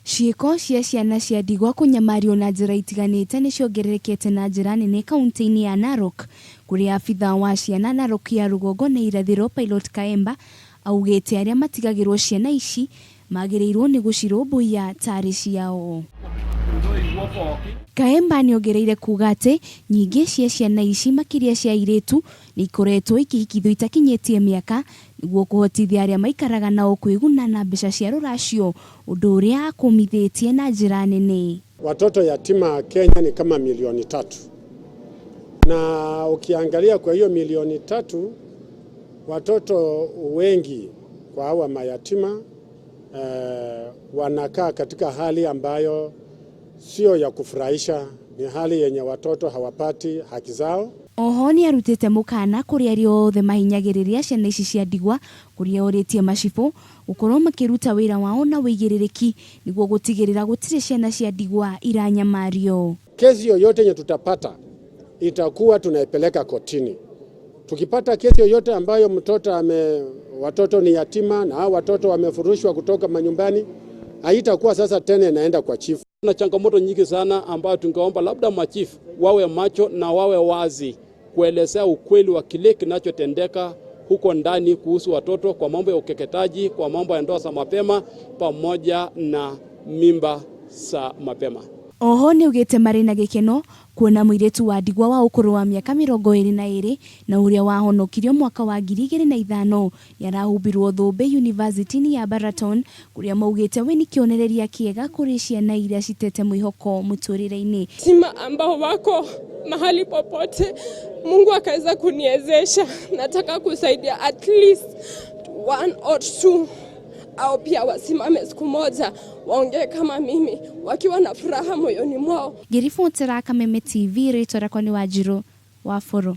Ciĩko cia ciana cia ndigwa kũnyamario na njĩra itiganĩte nĩ ciongererekete na njĩra nene kaunti-inĩ ya Narok, kũrĩa abithaa wa ciana Narok ya rũgongo na irathĩro Pilot Kaemba augĩte arĩa matigagĩrwo ciana ici magĩrĩirwo nĩ gũcirũmbũiya tarĩ ciao. Kaemba nĩongereire kuga atĩ nyingĩ cia ciana ici makĩria cia airĩtu nĩ ikoretwo ikĩhikithio itakinyĩtie mĩaka nĩguo kũhotithia arĩa maikaraga nao kwĩguna na mbeca cia rũracio, ũndũ ũrĩa akũmithĩtie na njĩra nene. Watoto yatima Kenya ni kama 3 milioni, na ukiangalia kwa hiyo 3 milioni, watoto wengi kwa hawa mayatima wanakaa katika hali ambayo sio ya kufurahisha. Ni hali yenye watoto hawapati haki zao. Oho nĩ arutĩte mũkana kũrĩ arĩa othe mahinyagĩrĩria ciana ici cia ndigwa, kũrĩa orĩtie macibũ gũkorwo makĩruta wĩra wao na ũigĩrĩrĩki nĩguo gũtigĩrĩra gũtirĩ ciana cia ndigwa iranyamario. Kesi yoyote yenye tutapata itakuwa tunaipeleka kotini. Tukipata kesi yoyote ambayo mtoto ame, watoto ni yatima na hao watoto wamefurushwa kutoka manyumbani, haitakuwa sasa tena inaenda kwa chifu. Kuna changamoto nyingi sana ambayo tungeomba labda machifu wawe macho na wawe wazi kuelezea ukweli wa kile kinachotendeka huko ndani kuhusu watoto kwa mambo ya ukeketaji, kwa mambo ya ndoa za mapema pamoja na mimba za mapema. Oho nĩaugĩte marĩ na gĩkeno kuona mũirĩtu wa ndigwa wa ũkũrũ wa mĩaka 22 na ũrĩa wahonokirio mwaka wa 2005 nĩarahumbirwo thũmbĩ yunivasĩtĩ-inĩ ya Baraton, kũrĩa maugĩte we nĩ kĩonereria kĩega kũrĩ ciana iria citete mwĩhoko mũtũrĩre-inĩ. Yatima ambao wako mahali popote, Mungu akaweza kuniwezesha. Nataka kusaidia at least one or two au pia wasimame siku moja waongee kama mimi wakiwa na furaha moyoni mwao. Ngĩribotera Kameme TV, rĩtwa rĩakwa nĩ Wanjirũ wa Bũrũ.